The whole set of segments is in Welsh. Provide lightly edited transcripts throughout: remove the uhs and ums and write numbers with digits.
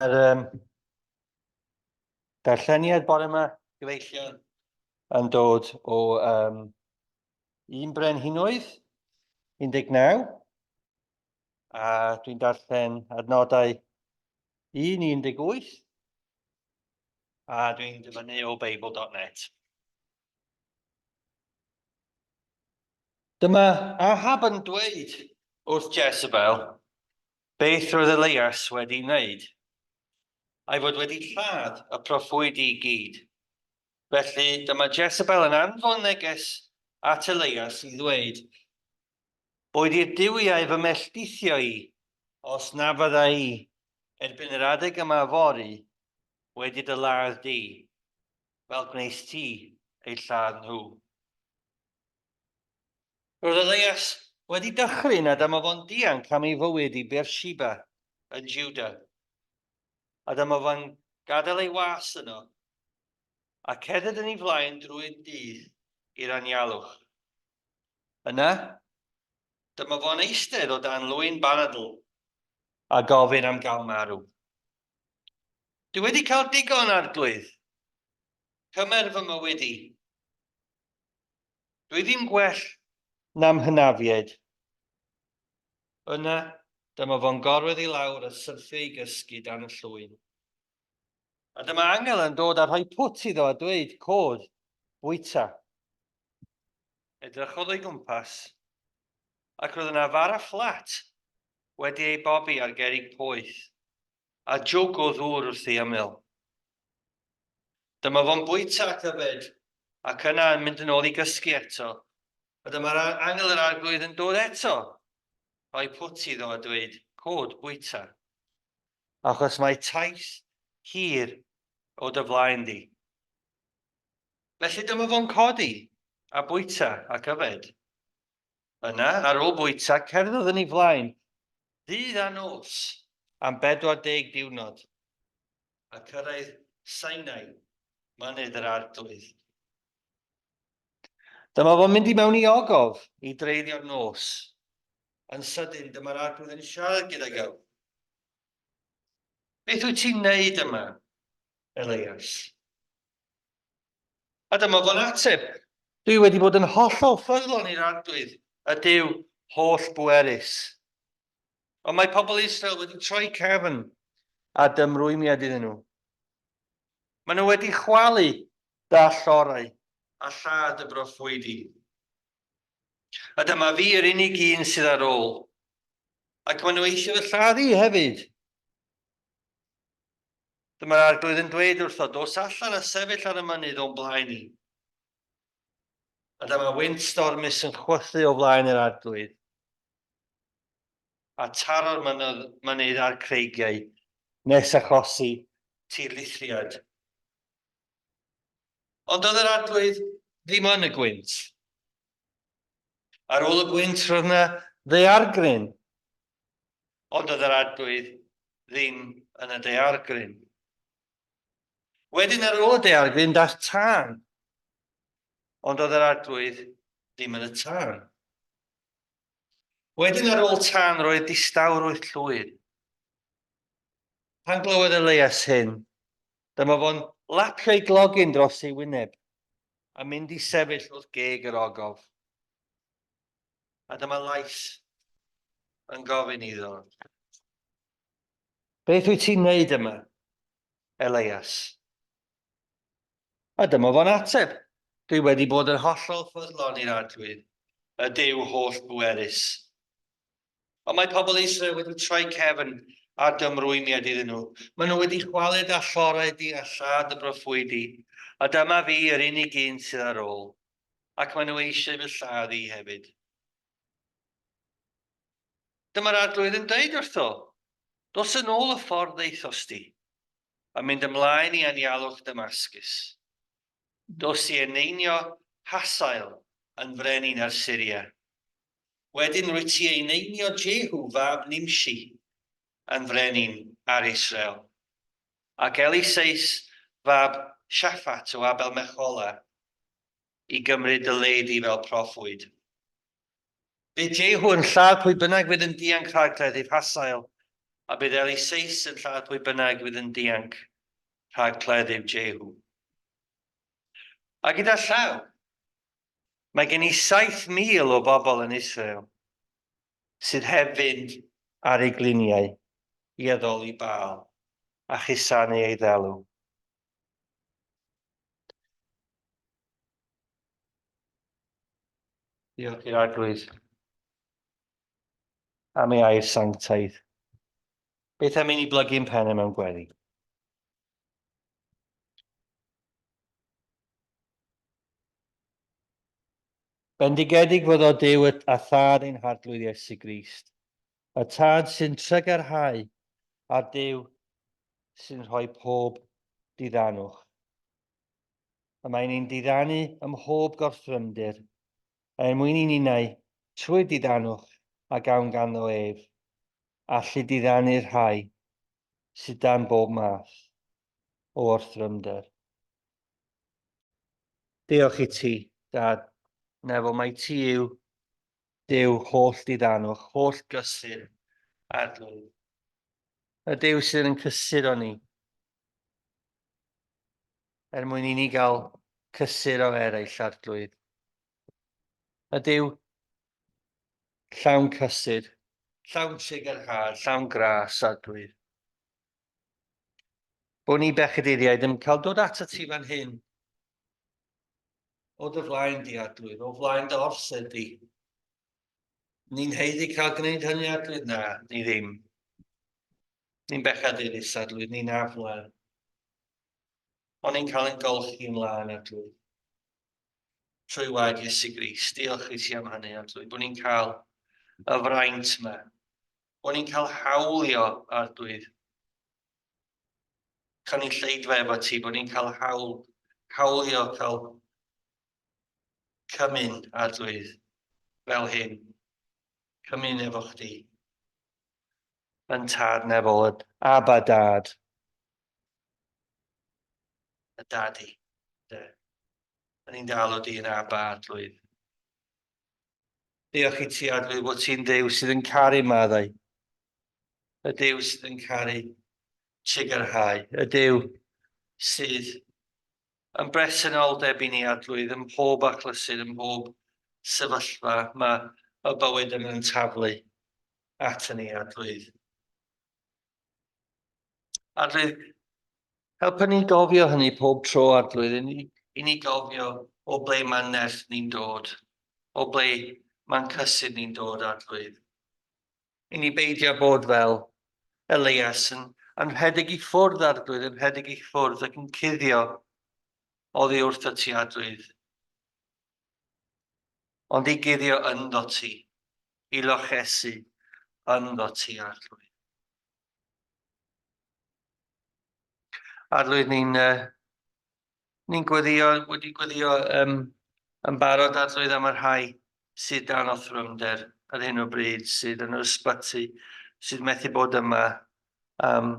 Yr um, darlleniad bore yma, gyfeillion, yn dod o um, Un Brenhinoedd 19, a dwi'n darllen adnodau 1 i 18, a dwi'n dyfynnu o Bible.net. Dyma Ahab yn dweud wrth Jezebel beth roedd Elias wedi wneud, a'i fod wedi lladd y proffwydi i gyd. Felly dyma Jezebel yn anfon neges at Elias i ddweud, Boed i'r duwiau fy melldithio i, os na fydda i, erbyn yr adeg yma fory, wedi dy ladd di, fel gwnes ti eu lladd nhw. Roedd Elias wedi dychryn a dyma fo'n dianc am ei fywyd i Beersheba yn Juda. A dyma fo'n gadael ei was yno, a cerdded yn ei flaen drwy'r dydd i'r anialwch. Yna, dyma fo'n eistedd o dan lwyn banadl a gofyn am gael marw. Dwi wedi cael digon, Arglwydd. Cymer fy mywyd i. Dwi ddim gwell na'm hynafiaid. Yna, dyma fo'n gorwedd i lawr a syrthio i gysgu dan y llwyn. A dyma angel yn dod a rhoi pwt iddo a dweud, Cod, bwyta. Edrychodd o'i gwmpas, ac roedd yna fara fflat wedi ei bobi ar gerrig poeth, a jwg o ddŵr wrth ei ymyl. Dyma fo'n bwyta ac yfed, ac yna yn mynd yn ôl i gysgu eto. A dyma'r angel yr arglwydd yn dod eto, rhoi pwt iddo a dweud, Cod, bwyta, achos mae taith hir o dy flaen di. Felly dyma fo'n codi, a bwyta ac yfed. Yna, ar ôl bwyta, cerddodd yn ei flaen, ddydd a nos, am 40 diwrnod, a cyrraedd Sinai, mynydd yr Arglwydd. Dyma fo'n mynd i mewn i ogof i dreulio'r nos. Yn sydyn, dyma'r Arglwydd yn siarad gydag ef. Beth wyt ti'n wneud yma, Elias? A dyma fo'n ateb, Dwi wedi bod yn hollol ffyddlon i'r Arglwydd, y Duw holl bwerus. Ond mae pobl Israel wedi troi cefn a dymrwymiad iddyn nhw. Maen nhw wedi chwalu dy allorau a lladd dy broffwydi. A dyma fi yr unig un sydd ar ôl. Ac maen nhw eisiau fy lladd i hefyd. Dyma'r arglwydd yn dweud wrtho, dos allan a sefyll ar y mynydd o'n blaen i. A dyma wynt stormus yn chwythu o flaen yr arglwydd. A taro'r mynydd, mynydd a'r creigiau, nes achosi tirlithriad. Ond doedd yr arglwydd ddim yn y gwynt. Ar ôl y gwynt roedd yna ddaeargryn. Ond doedd yr arglwydd ddim yn y daeargryn. Wedyn ar ôl y daeargryn daeth tân. Ond doedd yr arglwydd ddim yn y tân. Wedyn ar ôl tân roedd distawrwydd llwyr. Pan glywodd Elias hyn, dyma fo'n lapio ei glogyn dros ei wyneb a mynd i sefyll wrth geg yr ogof. A dyma lais yn gofyn iddo, Beth wyt ti'n wneud yma, Elias? A dyma fo'n ateb, Dwi wedi bod yn hollol ffyddlon i'r Arglwydd, y Duw holl bwerus. Ond mae pobl Israel wedi troi cefn ar dymrwymiad iddyn nhw. Maen nhw wedi chwalu dy allorau di a lladd dy broffwydi, a dyma fi, yr unig un sydd ar ôl, ac maen nhw eisiau fy lladd i hefyd. Dyma'r Arglwydd yn dweud wrtho, Dos yn ôl y ffordd ddaethost di, a mynd ymlaen i anialwch Damascus. Dos i eneinio Hasael yn frenin ar Syria. Wedyn rwyt ti ei eneinio Jehu fab Nimshi yn frenin ar Israel, ac Eliseus fab Shaffat o Abel Mechola i gymryd dy le di fel proffwyd. Bydd Jehu yn lladd pwy bynnag fydd yn dianc rhag cleddyf Hasael. A bydd Eliseus yn lladd pwy bynnag fydd yn dianc rhag cleddyf Jehu. A gyda llaw, mae gen i 7,000 o bobl yn Israel sydd heb fynd ar eu gliniau i addoli Baal a chusanu ei ddelw. Diolch i'r Arglwydd am ei air sanctaidd. Beth am i ni blygu'n pennau mewn gweddi? Bendigedig fod o Duw a Thad ein Harglwydd Iesu Grist, y Tad sy'n trygarhau a'r Duw sy'n rhoi pob diddanwch. Y mae'n ein diddanu ym mhob gorthrymder, er mwyn i ninnau, trwy'r diddanwch a gawn ganddo ef, allu diddanu'r rhai sydd dan bob math o orthrymder. Diolch i ti, Dad Nefol, mai ti yw Duw holl diddanwch, holl gysur, Arglwydd. Y Duw sydd yn cysuro ni, er mwyn i ni gael cysur o eraill, Arglwydd. Y Duw llawn cysur, llawn trugarhad, llawn gras, Arglwydd. Bod ni bechaduriaid yn cael dod atat ti fan hyn, o dy flaen di, Arglwydd, o flaen dy orsedd di. Ni'n haeddu cael gwneud hynny, Arglwydd? Na, ni ddim. Ni'n bechadurus, Arglwydd, ni'n aflan. Ond ni'n cael ein golchi yn lân, Arglwydd. Trwy waed Iesu Grist. Diolch i ti am hynny, Arglwydd, bod ni'n cael y fraint yma. Bod ni'n cael hawlio, Arglwydd. Cynulleidfa efo ti, bod ni'n cael hawl, hawlio cael cymun, Arglwydd, fel hyn. Cymun efo chdi. Yn tad nefol, y Abba Dad. Y Daddy. De. A ni'n dal o di yn Abba, Arglwydd. Diolch i ti, Arglwydd, bod ti'n Dduw sydd yn caru maddau. Y Duw sydd yn caru trugarhau. Y Duw sydd yn bresenoldeb i ni, Arglwydd, ym mhob achlysur, ym mhob sefyllfa mae y bywyd yma'n taflu at ni, Arglwydd. Arglwydd, helpa ni gofio hynny pob tro, Arglwydd, i ni, i ni gofio o ble mae'n nerth ni'n dod, o ble mae'n cysur ni'n dod, Arglwydd. I ni beidio bod fel Elias yn, yn rhedeg i ffwrdd, Arglwydd, yn rhedeg i ffwrdd ac yn cuddio oddi wrth y ti, Arglwydd. Ond i guddio ynddo ti, i lochesu ynddo ti, Arglwydd. Arglwydd, ni'n uh, ni gweddio, wedi gweddio um, yn barod, Arglwydd, am y rhai sydd dan othrymder ar hyn o bryd, sydd yn yr ysbyty, sydd methu bod yma am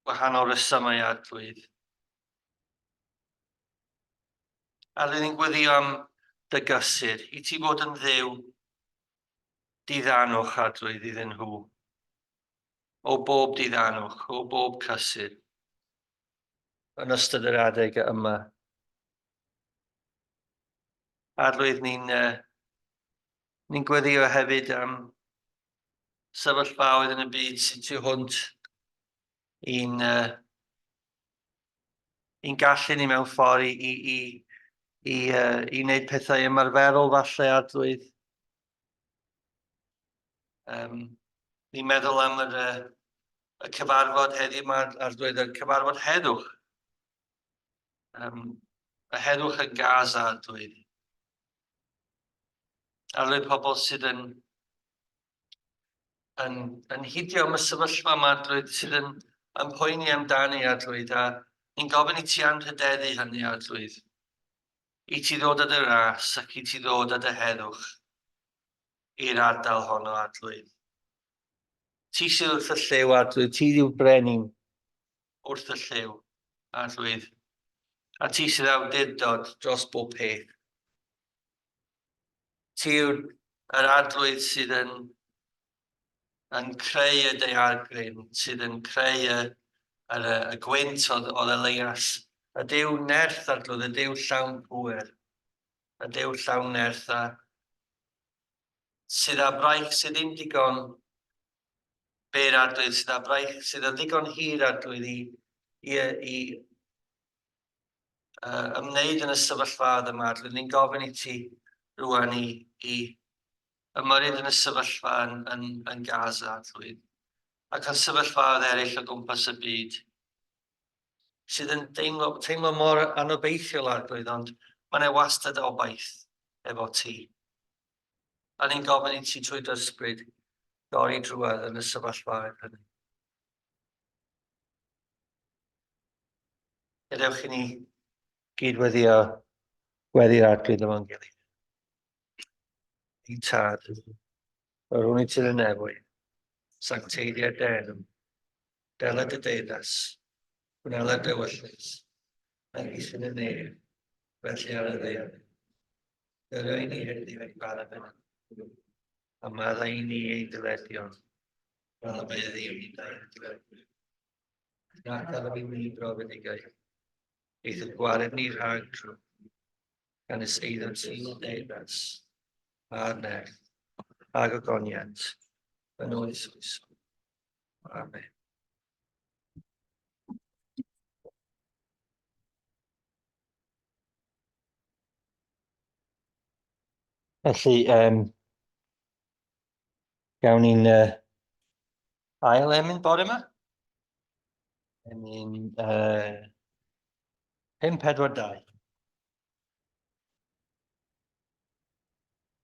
wahanol resymau, Arglwydd. Arglwydd, ni'n gweddio am dy gysur, i ti fod yn Dduw diddanwch, Arglwydd, iddyn nhw. O bob diddanwch, o bob cysur, yn ystod yr adeg yma. Arglwydd, ni'n uh, ni gweddio hefyd am sefyllfaoedd yn y byd sy'n tu hwnt i'n uh, i'n gallu ni mewn ffordd i, i, i, i, uh, i wneud pethau ymarferol falle, Arglwydd. Um, ni'n meddwl am yr, uh, y cyfarfod heddiw yma, Arglwydd, y cyfarfod heddwch. Um, y heddwch yn Gaza, Arglwydd. Arglwydd, pobl sydd yn yn, yn hidio am y sefyllfa yma, Arglwydd, sydd yn, yn poeni amdani, Arglwydd, a ni'n gofyn i ti anrhydeddu hynny, Arglwydd. I ti ddod â dy ras ac i ti ddod â dy heddwch i'r ardal honno, Arglwydd. Ti sydd wrth y llyw, Arglwydd, ti yw'r brenin wrth y llyw, Arglwydd. A ti sydd awdurdod dros bob peth. Ti yw'r yr Arglwydd sydd yn yn creu y daeargryn, sydd yn creu y, y, y gwynt oedd, oedd Elias, y Duw nerth arglwydd, y Duw llawn pŵer, y Duw llawn nerth a sydd â braich sydd ddim digon byr arglwydd, sydd â braich sydd â ddigon hir arglwydd i, i, i ymwneud yn y sefyllfaoedd yma. Arglwydd, ni'n gofyn i ti rwan i, i ymyrryd yn y sefyllfa yn, yn, yn Gaza, Arglwydd, ac yn sefyllfaoedd eraill o gwmpas y byd, sydd yn deimlo, teimlo mor anobeithiol, Arglwydd, ond mae yna wastad obaith efo ti. A ni'n gofyn i ti trwy dy ysbryd dorri drwodd yn y sefyllfaoedd hynny. Gadewch i ni gyd-weddio gweddi'r Arglwydd efo'n gilydd. Ein tad, yr hwn wyt ti'n y nefoedd, sancteiddiau dy enw, dela dy deyrnas, gwnela dy ewyllys, megis yn y nef, felly ar y ddaear. Gyrra i ni heddiw ein bara bennaf, a maddau i ni ein dyledion, fel y mae heddiw ni'n ein dyledion. Nac addo i ni brofedigaeth, eithr gwared ni rhag drwg, gan ys eiddo ti deyrnas, a'r nerth, ag ogoniant, yn oes oes. Amen. Felly, um, gawn ni'n ail emyn bore yma. Emyn 542.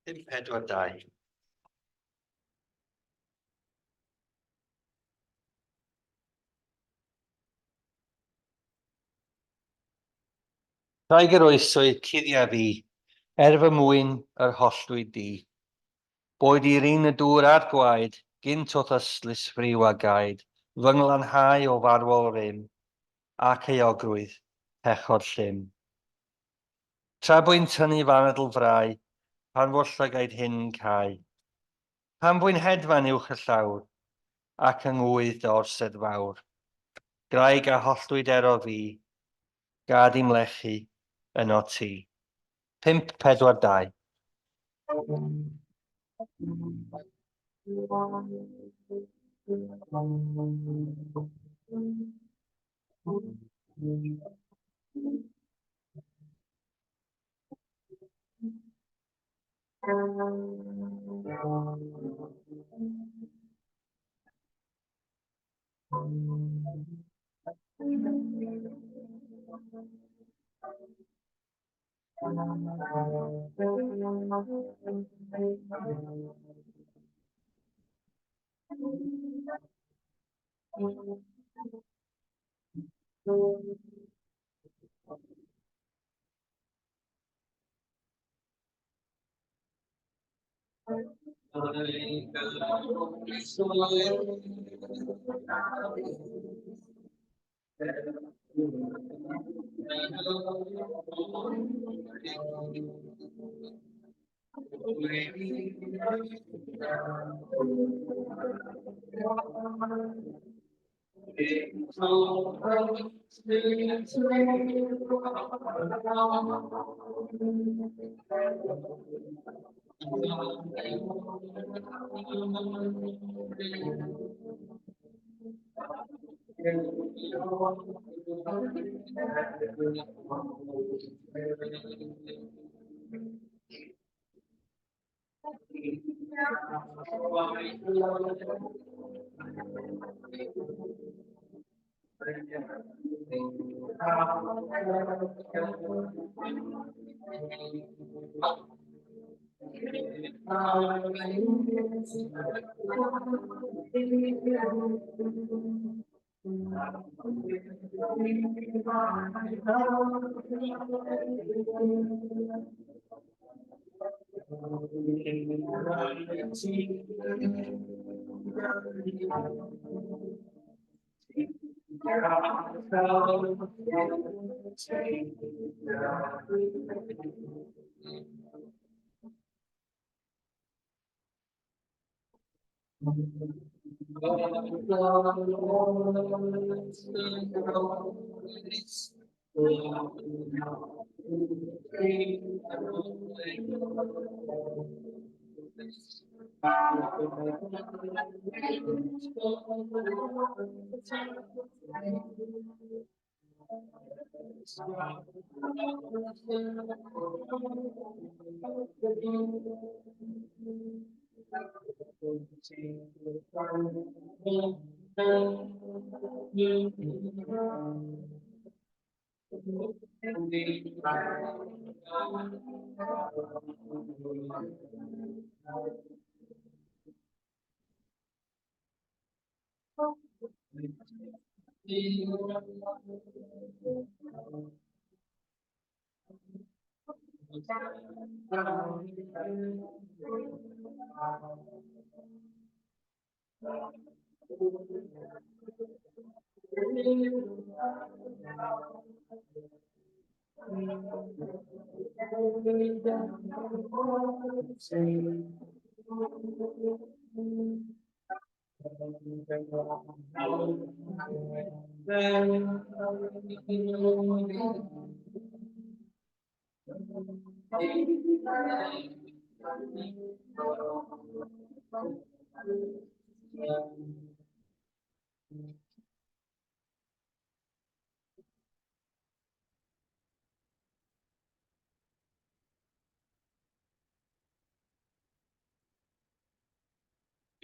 542. Rhaeg yr oesoedd cuddia fi, er fy mwyn yr holltwyd di. Boed i'r un y dŵr a'r gwaed, gynt o'th ystlys friw a gaed, fy nglanhau o farwol rym, ac euogrwydd, pechod llym. Tra bwy'n tynnu f'anadl frau, pan fo'r llygaid hyn yn cau. Pan fwy'n hedfan uwch y llawr, ac yng ngŵydd dy orsedd fawr. Graig a holltwyd ero fi, Gad i'm lechu yno ti. 5, 4, 2.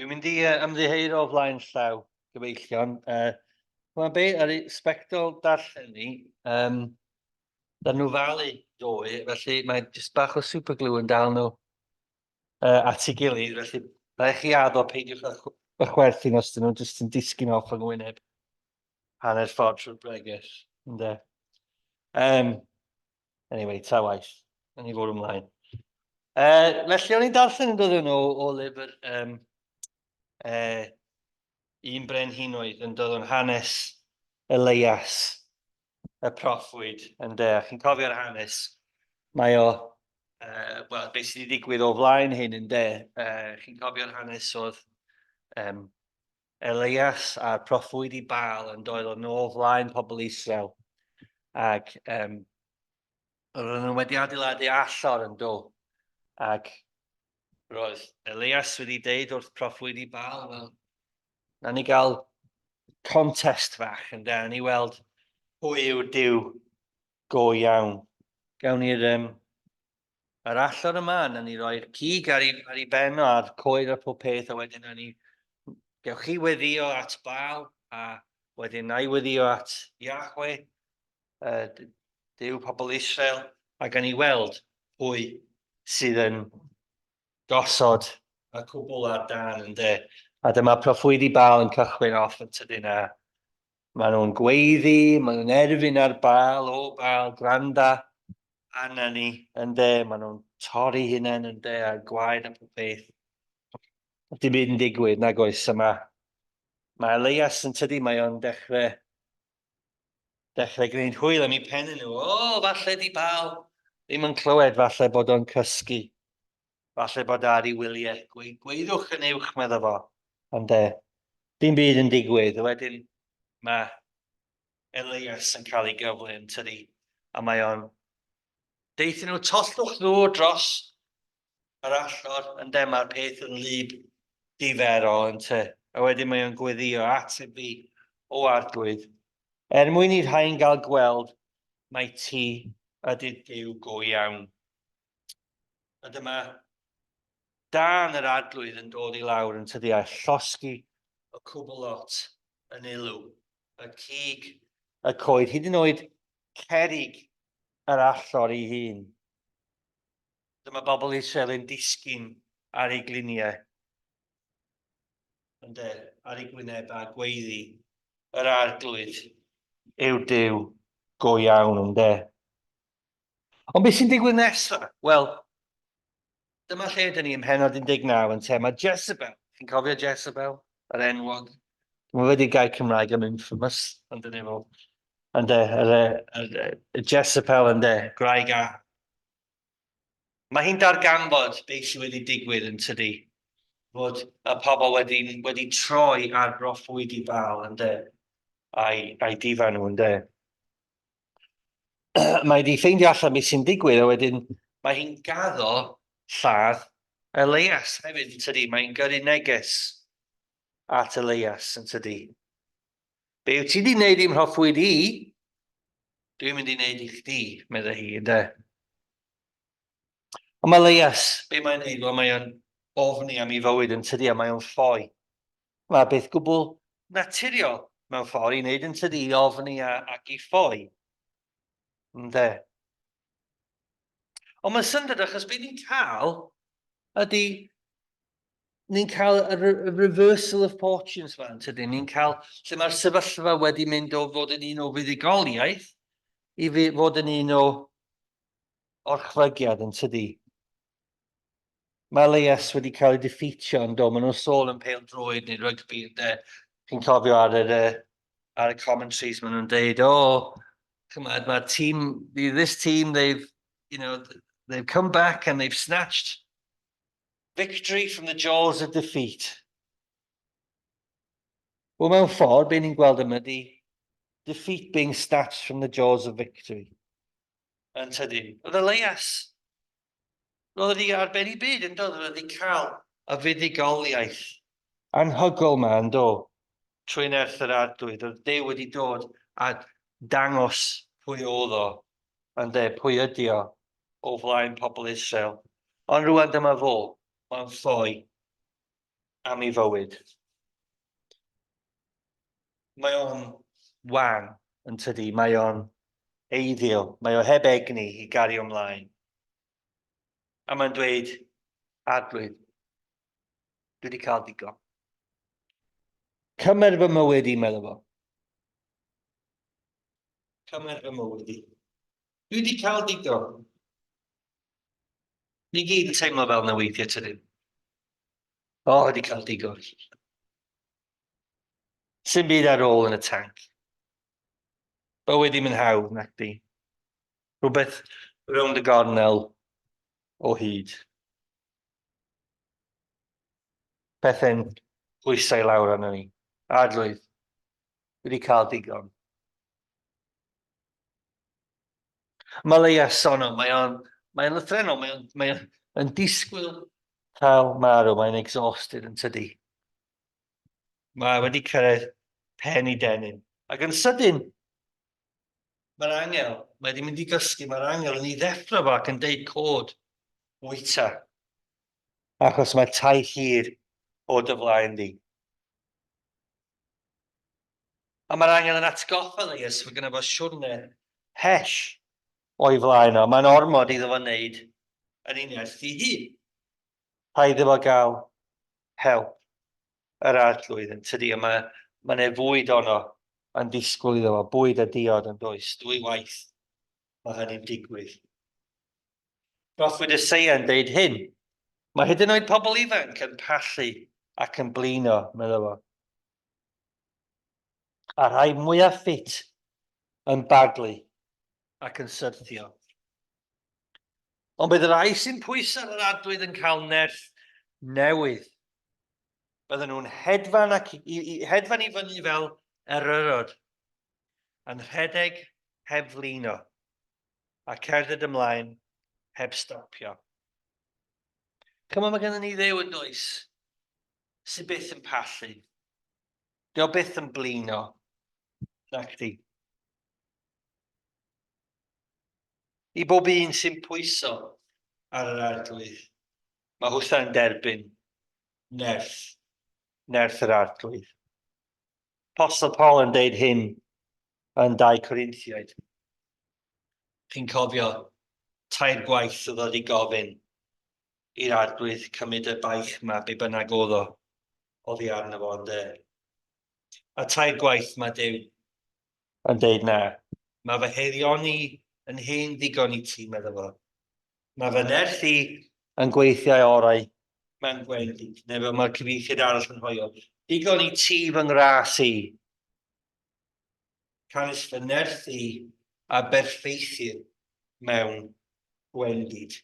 Dwi'n mynd i uh, ymddiheuro o flaen llaw, gyfeillion. Uh, Mae'n be ar ei sbectol darllen ni, um, da nhw falu ddoe, felly mae jyst bach o superglue yn dal nhw uh, at ei gilydd, felly rhaid chi addo peidiwch â chwerthin os dyn nhw'n jyst yn disgyn off yng ngwyneb hanner ffordd trwy'r bregeth. Ynde? Um, anyway, ta waith. Yn i fod ymlaen. Uh, felly, o'n i'n darllen yn dod yn o, o lyfr um, uh, un brenhinoedd yn dod o'n hanes Elias, y proffwyd, ynde, a chi'n cofio'r hanes, mae o, uh, wel, beth sydd wedi digwydd o flaen hyn, ynde, uh, chi'n cofio'r hanes oedd um, Elias a'r proffwyd i Baal yn dod o nôl flaen pobl Israel, ac um, roedden nhw wedi adeiladu allor yn do, ac roedd Elias wedi deud wrth proffwyd i Baal, wel, na ni gael contest fach yn da, ni weld pwy yw'r Duw go iawn. Gawn ni'r um, yr allor yma, na ni roi'r cig ar ei, ar ei ben o, a'r coed a pob peth, a wedyn na ni, gewch chi weddio at Baal, a wedyn na i weddio at Yahweh, uh, Duw pobl Israel, a gan i weld pwy sydd yn gosod y cwbl ar dân, ynde. A dyma proffwydi Baal yn cychwyn off yn tydyn a maen nhw'n gweiddi, maen nhw'n erfyn ar Baal, o Baal, gwranda arna ni, ynde, maen nhw'n torri hunain, ynde, a gwaed a pob peth. Dim byd yn digwydd, nag oes yma. Mae Elias yn tydi, mae o'n dechrau dechrau gwneud hwyl am eu pen nhw. O, falle di Baal ddim yn clywed, falle bod o'n cysgu. Falle bod ar ei wyliau. Gwe, gweiddiwch yn uwch, medda fo. Ond e, dim byd yn digwydd. Wedyn mae Elias yn cael ei gyfle yn tydi. A mae o'n Deuthon nhw, tollwch ddŵr dros yr allor, ynde, mae'r peth yn wlyb difero, ynte. A wedyn mae o'n gweddio, ateb fi, o arglwydd, er mwyn i'r rhain gael gweld mai ti ydy'r Duw go iawn. A dyma dân yr arglwydd yn dod i lawr yn tydi a llosgi y cwbl lot yn ulw, y cig, y coed, hyd yn oed cerrig yr allor ei hun. Dyma bobl Israel yn disgyn ar eu gliniau, ynde, ar eu gwyneb a gweiddi, yr arglwydd yw Duw go iawn, ynde. Ond beth sy'n digwydd nesaf? Wel, dyma lle dyn ni ym mhennod 19 yn te. Mae Jezebel, chi'n cofio Jezebel, yr enwog? Mae wedi gair Cymraeg am infamous, ond dyna fo. Ynde, yr, yr, yr Jezebel, ynde, gwraig a. Mae hi'n darganfod beth sydd wedi digwydd yn tydi. fod y pobl wedi, wedi troi ar broffwydi Baal, ynde, a'i, a'i difa nhw, ynde. Mae wedi ffeindio allan beth sy'n digwydd, a wedyn mae hi'n gaddo lladd Elias hefyd, yn tydi? Mae'n gyrru neges at Elias, yn tydi? Be wyt ti wedi wneud i'm mhroffwyd i, dwi'n mynd i wneud i chdi, meddai hi, ynde? Ond mae Leias, be mae'n neud? Wel, mae o'n ofni am ei fywyd yn tydi, a mae o'n ffoi. Mae beth gwbl naturiol mewn ffordd i wneud yn tydi, i ofni a, ac i ffoi. Ynde? Ond mae'n syndod achos beth ni'n cael ydy ni'n cael y reversal of fortunes fan, tydyn? Ni'n cael lle mae'r sefyllfa wedi mynd o fod yn un o fuddugoliaeth i fod yn un o orchfygiad, yn tydi? Mae Elias wedi cael ei defeatio yn do, maen nhw'n sôn yn pêl droed neu rygbi, ynde? Chi'n cofio ar yr, ar y commentaries, maen nhw'n deud, o, oh, chymod, mae'r tîm, this team, they've, you know, they've come back and they've snatched Victory from the jaws of defeat. Wel, mewn ffordd, be ni'n gweld yma di defeat being snatched from the jaws of victory. Yn tydyn. Oedd Elias, roedd wedi ar ben i byd yn dod, roedd wedi cael y fuddugoliaeth anhygoel ma yn do, trwy nerth yr arglwydd. Oedd Duw wedi dod a dangos pwy oedd o, yn de, pwy ydi o, o flaen pobl Israel. Ond rwan dyma fo, mae'n ffoi am ei fywyd. Mae o'n wan yn tydi, mae o'n eiddil, mae o heb egni i gario ymlaen. A mae'n dweud, Arglwydd, dwi wedi cael digon. Cymer fy mywyd i, meddwl fo. Cymer fy mywyd i. Dwi wedi cael digon. Ni gyd yn teimlo fel yna weithiau, tydyn? O, oh, wedi cael digon. Sy'n byd ar ôl yn y tanc. Bywyd ddim yn hawdd, nac di. Rhywbeth rownd y gornel o hyd. Pethau'n pwysau lawr arno ni. Arglwydd, wedi cael digon. Mae Leia Sono, mae o'n mae o'n lythrennol, mae o'n mae o'n disgwyl cael marw, mae'n exhausted yn tydi. Mae wedi cyrraedd pen i dennyn. Ac yn sydyn, mae'r angel, mae wedi mynd i gysgu, mae'r angel yn ei ddeffro fo ac yn deud cod, bwyta. Achos mae taith hir o dy flaen di. A mae'r angel yn atgoffa Elias fod gynno fo siwrne pell o'i flaen o. Mae'n ormod iddo fo wneud yn ei nerth ei hun. Rhaid iddo fo gael help yr arglwydd yn tydi, a mae mae 'ne fwyd ono yn disgwyl iddo fo, bwyd a diod yn does, dwy waith mae hynny'n digwydd. Proffwyd Eseia yn deud hyn. Mae hyd yn oed pobl ifanc yn pallu ac yn blino, medda fo. A rhai mwyaf ffit yn baglu ac yn syrthio. Ond bydd y rhai sy'n pwyso ar yr adwydd yn cael nerth newydd. Bydden nhw'n hedfan, ac i, i, hedfan i fyny fel eryrod, yn rhedeg heb flino, a cerdded ymlaen heb stopio. Chymod, mae gennym ni Dduw yn does, sydd byth yn pallu. Dio byth yn blino, nac di. I bob un sy'n pwyso ar yr arglwydd, mae hwtha'n derbyn nerth, nerth yr arglwydd. Apostle Paul yn deud hyn yn 2 Corinthiaid. Chi'n cofio tair gwaith oedd wedi gofyn i'r arglwydd cymryd y baich ma, be bynnag oedd o, oddi arno fo, ynde. A tair gwaith mae Duw yn deud na. Mae fy haelioni yn hen ddigon i ti, medda fo. Mae fy nerth i yn gweithio orau mewn gwendid, neu fel mae'r cyfieithiad arall yn rhoi o. Digon i ti fy ngras i. Canys fy nerth i a berffeithir mewn gwendid.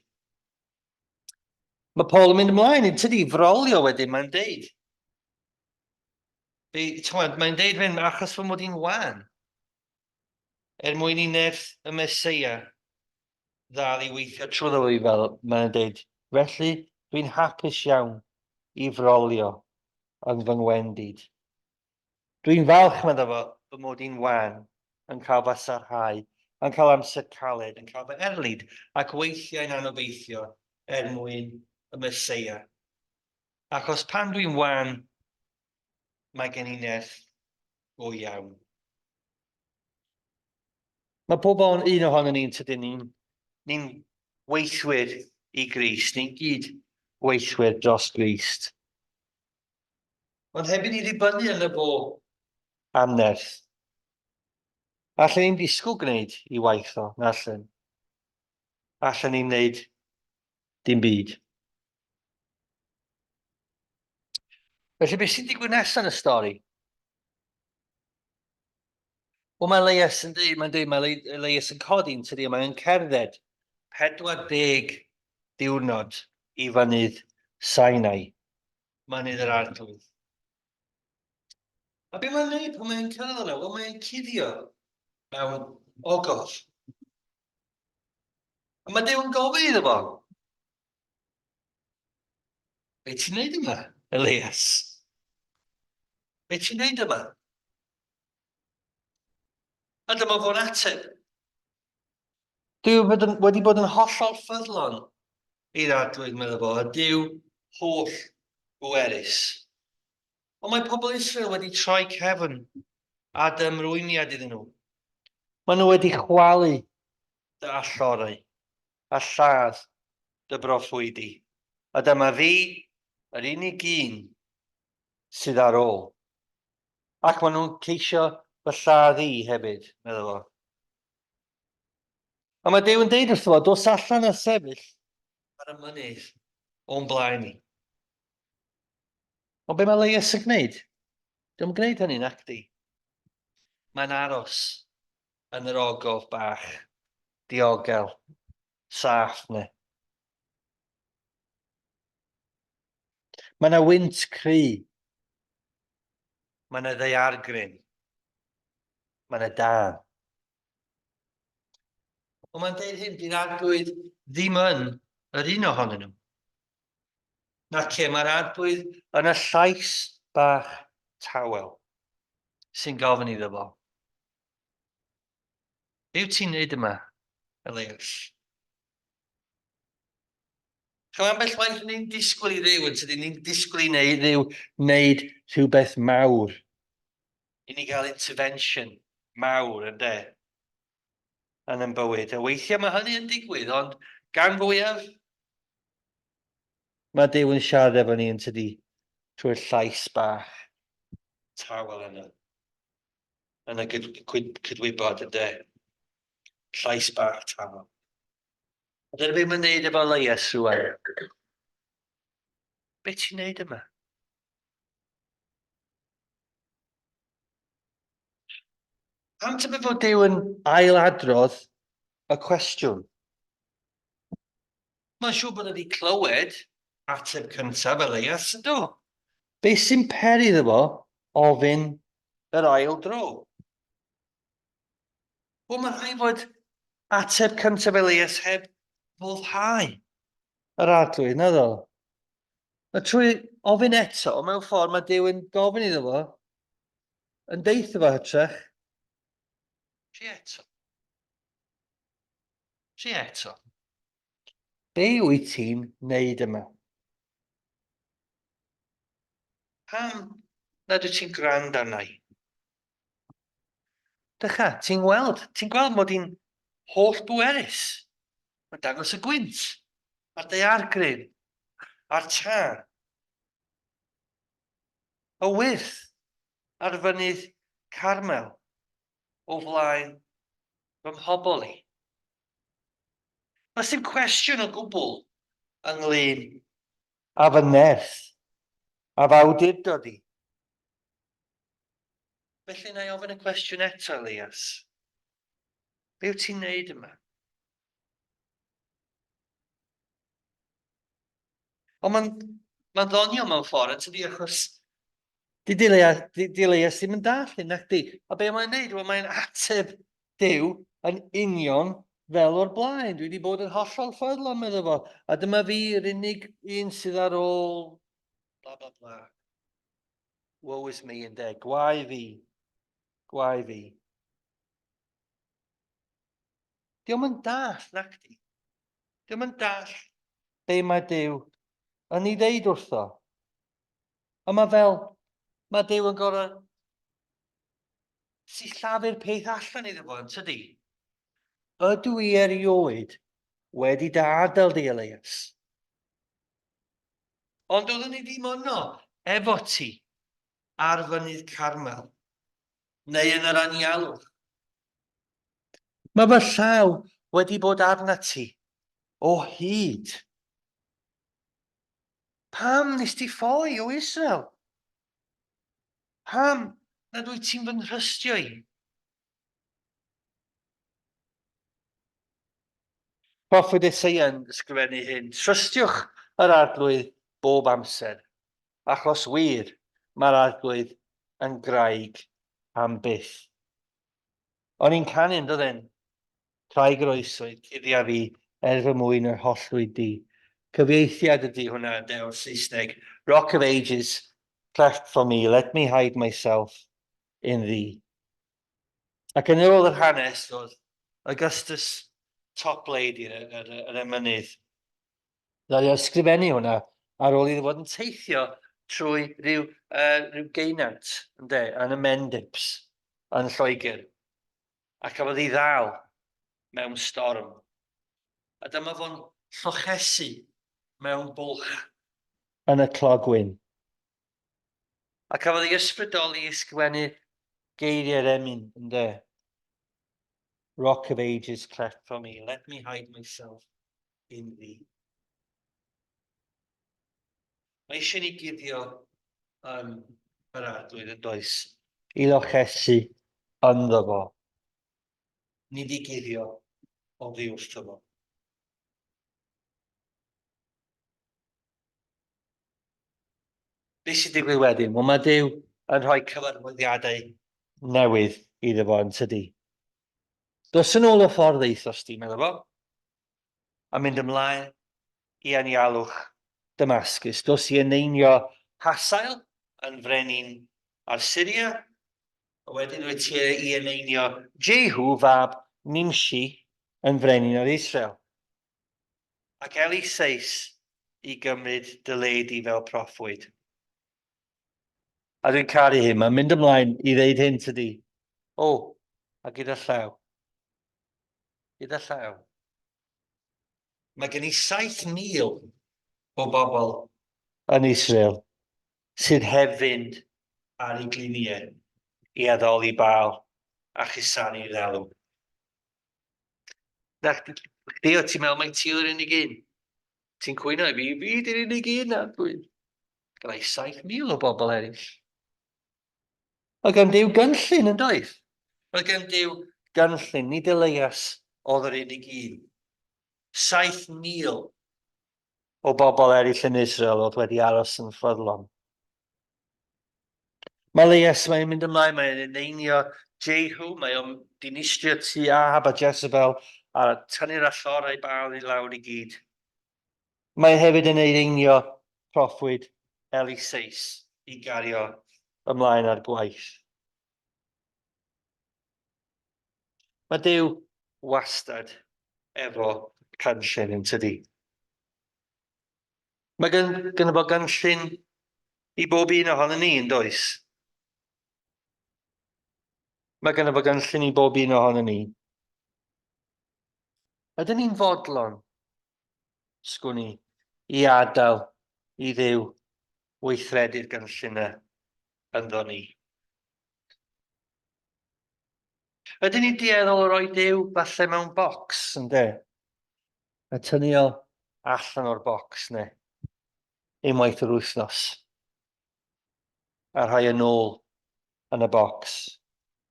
Mae Paul yn mynd ymlaen yn tydi, frolio wedyn, mae'n deud. Mae'n deud hyn achos fy mod i'n wan. Er mwyn i nerth y Meseia ddal i weithio trwyddo fi fel mae'n deud. Felly, dwi'n hapus iawn i frolio yn fy ngwendid. Dwi'n falch, medda fo, fy mod i'n wan, yn cael fy sarhau, yn cael amser caled, yn cael fy erlid, ac weithiau'n anobeithio er mwyn y Meseia. Achos pan dwi'n wan, mae gen i nerth go iawn. Mae pob un ohonon ni'n tydyn ni'n ni weithwyr i Grist, ni'n gyd weithwyr dros Grist. Ond heb i ni ddibynnu arno fo am nerth. Allen ni'n disgwyl gwneud i waith o, na allen. Allen ni'n wneud dim byd. Felly beth sy'n digwydd nesaf yn y stori? Wel, mae Leias yn dweud, mae'n dweud, mae Leias yn codi yn tydi, mae'n cerdded 40 diwrnod i fynydd Sinai, mynydd yr Arglwydd. A be mae'n gwneud pan mae'n cyrraedd yna? Wel, mae'n cuddio mewn ogof. A mae Duw yn gofyn iddo fo. Be ti'n neud yma, Elias? Be ti'n neud yma? A dyma fo'n ateb. Dwi wedi bod yn hollol ffyddlon i'r arglwydd, meddai fo, a Duw holl bwerus. Ond mae pobl Israel wedi troi cefn a dy ymrwymiad iddyn nhw. Maen nhw wedi chwalu dy allorau a lladd dy broffwydi. A dyma fi, yr unig un sydd ar ôl. Ac maen nhw'n ceisio fy lladd i hefyd, meddai fo. A mae Duw yn deud wrtho fo, dos allan a sefyll ar y mynydd o'n blaen i. Ond be mae Leias yn gwneud? Dio'm yn gwneud hynny, nacdi. Mae'n aros yn yr ogof bach, diogel, saff ne. Mae yna wynt cry. Mae yna ddaeargryn. Mae yna dân. Ond mae'n deud hyn, dy'r arglwydd ddim yn yr un ohonyn nhw. Nace, mae'r arglwydd yn y llais bach tawel sy'n gofyn iddo fo. Be wyt ti'n neud yma, Elias? Chymod, ambell waith ni'n disgwyl i Dduw, yn tydyn, ni'n disgwyl i neu, Dduw wneud rhywbeth mawr. I ni gael intervention mawr, ynde, yn yn bywyd. A weithiau mae hynny yn digwydd, ond gan fwyaf, mae Duw yn siarad efo ni yn tydi, trwy'r llais bach tawel yna. Yn y cydwybod, ynde. Llais bach tawel. A dyna beth mae'n neud efo Elias rwan. Be ti'n neud yma? Pam tybed fod Duw yn ailadrodd y cwestiwn? Mae'n siŵr bod wedi clywed ateb cyntaf Elias, yn do? Be sy'n peri iddo fo ofyn yr ail dro? Wel, mae'n rhaid fod ateb cyntaf Elias heb foddhau yr arglwydd, na ddo? A trwy ofyn eto, mewn ffordd mae Duw yn gofyn iddo fo, yn deitha fo hytrach, tri eto. Tri eto. Be wyt ti'n neud yma? Pam nad wyt ti'n gwrando arna i? Dycha, ti'n gweld, ti'n gweld mod i'n holl bwerus. Mae'n dangos y gwynt, a'r daeargryn, a'r tân. Y wyrth ar fynydd Carmel o flaen fy mhobl i. Does dim cwestiwn o gwbl ynglyn â fy nerth a fy awdurdod i. Felly, na i ofyn y cwestiwn eto, Elias. Be wyt ti'n neud yma? Ond mae'n ma ddoniol mewn ffordd, yn tydi, achos di Elias, di, di Elias ddim yn dall hyn, nac di. A be mae'n neud? Wel, mae'n ateb Duw yn union fel o'r blaen. Dwi wedi bod yn hollol ffyddlon, medda fo. A dyma fi, yr unig un sydd ar ôl, bla, bla, bla. Woe is me, ynde. Gwae fi. Gwae fi. Diolch yn dall, nac di. Diolch yn dall be mae Duw yn ei ddeud wrtho. A mae fel, mae Duw yn gorau sillafu'r peth allan iddo fo, yn tydi? Ydw i erioed wedi dy adael di, Elias? Ond oeddwn i ddim yno efo ti ar fynydd Carmel, neu yn yr anialwch. Mae fy llaw wedi bod arnat ti o hyd. Pam nes ti ffoi o Israel? Pam nad wyt ti'n fy nhrystio i? Proffwyd Eseia yn ysgrifennu hyn, Trystiwch yr Arglwydd bob amser, achos wir, mae'r Arglwydd yn graig am byth. O'n i'n canu yn dydden? Craig yr oesoedd, cuddia fi er fy mwyn yr hollwyd di. Cyfieithiad ydy hwnna ynde o'r Saesneg. Rock of Ages, cleft for me, let me hide myself in thee. Ac yn ôl yr hanes, oedd Augustus Toplady, yr, yr, yr emynydd, ddaru ysgrifennu hwnna ar ôl iddo fod yn teithio trwy rhyw, rhyw geunant, ynde, yn y Mendips yn Lloegr. A cafodd ei ddal mewn storm. A dyma fo'n llochesu mewn bwlch yn y clogwyn. A cafodd ei ysbrydoli i ysgrifennu geiriau'r emyn, ynde? Rock of ages cleft for me, let me hide myself in thee. Mae eisiau ni guddio yn yr arglwydd yn does, i lochesu ynddo fo. Nid i guddio oddi wrtho fo. Be sy'n digwydd wedyn? Wel, mae Duw yn rhoi cyfarwyddiadau newydd iddo fo yn tydi. Dos yn ôl o ffordd eithos di, meddwl fo, a mynd ymlaen i anialwch Damascus. Dos i eneinio Hasael yn frenin ar Syria, a wedyn wyt ti i eneinio Jehu fab Nimshi yn frenin ar Israel. Ac Eliseus i gymryd dy le di fel proffwyd. A dwi'n caru hyn, mae'n mynd ymlaen i ddeud hyn tydi. O, a gyda llaw. Gyda llaw. Mae gen i 7,000 o bobl yn Israel sydd heb fynd ar ei gliniau i addoli Baal a chusanu'r ddelw. Na, chdi o ti'n meddwl mai ti oedd yr unig un? Ti'n cwyno i fi, fi di'r unig un na dwi. Gyda i 7,000 o bobl eraill. Mae gan Duw gynllun yn doedd? Mae gan Duw gynllun, nid Elias oedd yr unig un. 7,000 o bobl eraill yn Israel oedd wedi aros yn ffyddlon. Mae Elias, mae'n mynd ymlaen, mae'n eneinio Jehu, mae o'n dinistrio tŷ Ahab a Jezebel, a tynnu'r allorau Baal i lawr i gyd. Mae hefyd yn eneinio proffwyd Eliseus i gario ymlaen â'r gwaith. Mae Duw wastad efo cynllun yn tydi. Mae gen, gynno fo gynllun i bob un ohonon ni, yn does? Mae gynno fo gynllun i bob un ohonon ni. Ydyn ni'n fodlon, sgwn i, i adael i Dduw weithredu'r gynllun yna ynddo ni? Ydyn ni'n dueddol o roi Duw falle mewn bocs, ynde? A tynnu o allan o'r bocs ne unwaith yr wythnos. A rhoi yn ôl yn y bocs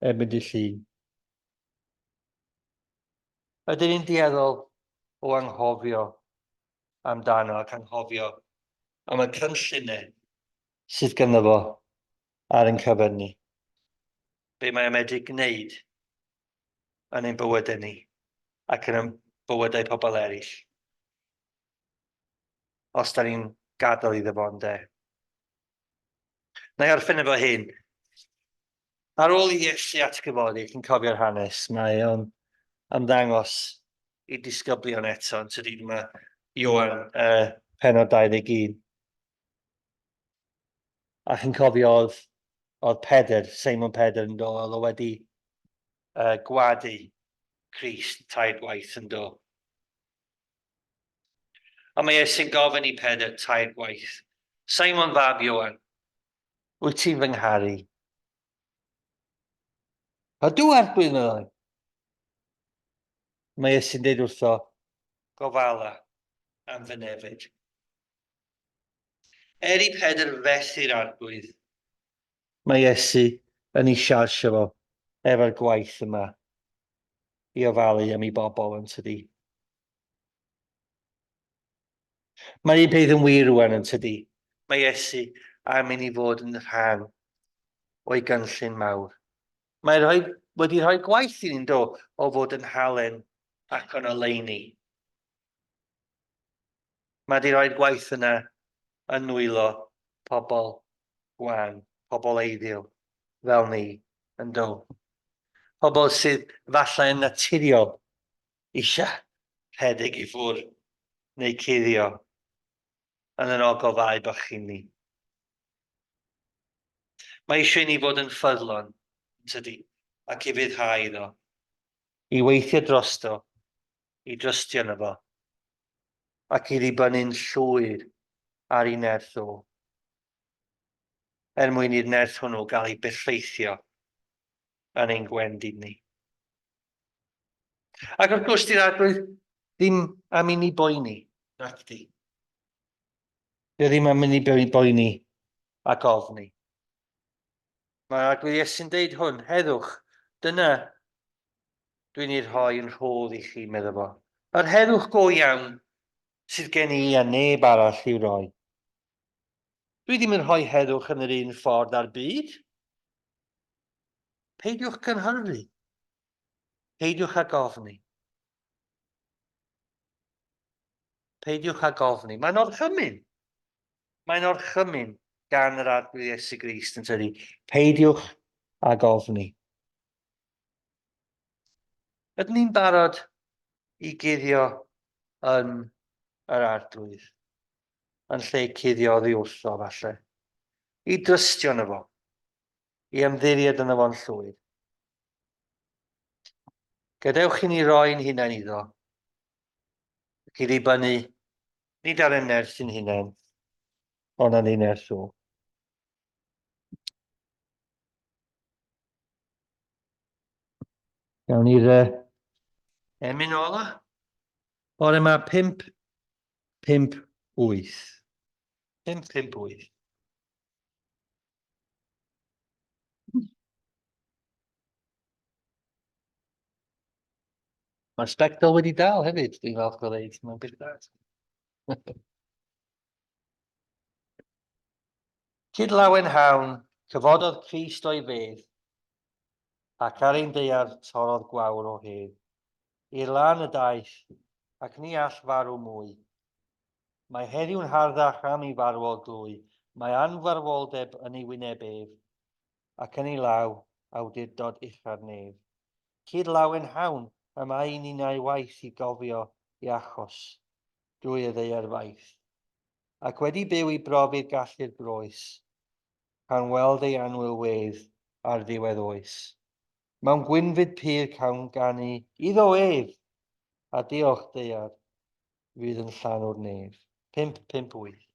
erbyn dydd Llun. Ydyn ni'n dueddol o anghofio amdano ac anghofio Am y cynlluniau sydd ganddo fo ar ein cyfer ni. Be mae o'n medru gwneud yn ein bywydau ni ac yn ein bywydau pobl eraill. Os da ni'n gadael iddo fo, ynde. Na i orffen efo hyn. Ar ôl i Iesu atgyfodi, chi'n cofio'r hanes, mae o'n ymddangos i disgyblion eto, yn tydi, mae Ioan penod 21. A chi'n cofio oedd, oedd Pedr, Seimon Pedr yn do, oedd o wedi gwadu Crist tair gwaith yn do. A mae Iesu'n gofyn i Pedr tair gwaith, Seimon fab Ioan, wyt ti'n fy ngharu? Ydw, Arglwydd, meddai. Mae Iesu'n dweud wrtho, gofala am fy nefyd. Er i Pedr fethu'r Arglwydd, mae Iesu yn ei siarsio fo efo'r gwaith yma i ofalu am ei bobl yn tydi. Mae'r un peth yn wir rwan yn tydi. Mae Iesu am i ni fod yn rhan o'i gynllun mawr. Mae rhoi, wedi rhoi gwaith i ni'n do o fod yn halen ac yn oleuni. Mae wedi rhoi'r gwaith yna yn nwylo pobl gwan, pobl eiddil, fel ni, yn do. Pobl sydd falle yn naturiol eisiau rhedeg i ffwrdd neu cuddio yn yr ogofâu bychan ni. Mae eisiau i ni fod yn ffyddlon, tydi, ac i fuddhau iddo, i weithio drosto, i drystio yno fo, ac i ddibynnu'n llwyr ar ei nerth o, er mwyn i'r nerth hwnnw gael ei berffeithio yn ein gwendid ni. Ac wrth gwrs, di'r Arglwydd ddim am i ni boeni, nac di. Dio ddim am i ni boeni ac ofni. Mae'r Arglwydd Iesu'n deud hwn, heddwch, dyna dwi'n ei rhoi yn rhodd i chi, medda fo. Yr heddwch go iawn sydd gen i a neb arall i'w roi. Dwi ddim yn rhoi heddwch yn yr un ffordd â'r byd. Peidiwch cynhyrfu. Peidiwch ag ofni. Peidiwch ag ofni. Mae'n orchymyn. Mae'n orchymyn gan yr Arglwydd Iesu Grist yn tydi. Peidiwch ag ofni. Ydyn ni'n barod i guddio yn yr Arglwydd, yn lle cuddio oddi wrtho falle? I drystio yno fo, i ymddiried yno fo'n llwyr. Gadewch i ni roi'n hunain iddo, ac i ddibynnu nid ar ein nerth ein hunain, ond ar ei nerth o. Gawn ni'r emyn ola. Bore yma 5, 5, 8. 5, 5, 8. Mae'r sbectol wedi dal hefyd, dwi'n falch o ddeud. Mae'n beth da. Cyd lawenhawn, cyfododd Crist o'i fedd, ac ar ein daear torrodd gwawr o hedd. I'r lan y daeth, ac ni all farw mwy. Mae heddiw'n harddach am ei farwol glwy, mae anfarwoldeb yn ei wyneb ef, ac yn ei law awdurdod ucha'r nef. Cyd lawenhawn, y mae i ninnau waith i gofio ei achos drwy y ddaear faith. Ac wedi byw i brofi'r gallu'r groes, cawn weld ei annwyl wedd ar ddiwedd oes. Mewn gwynfyd pur cawn ganu iddo ef, a diolch daear fydd yn llanw'r nef. 5, 5, 8.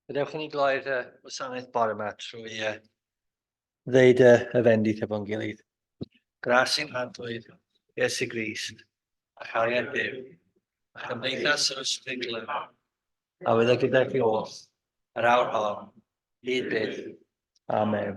Gadewch i ni gloi'r gwasanaeth bore yma trwy ddeud y fendith efo'n gilydd. Gras i'n Arglwydd Iesu Grist, a chariad Duw, a chymdeithas yr Ysbryd Glân, a fydda gyda chi oll, yr awr hon, hyd byth. Amen.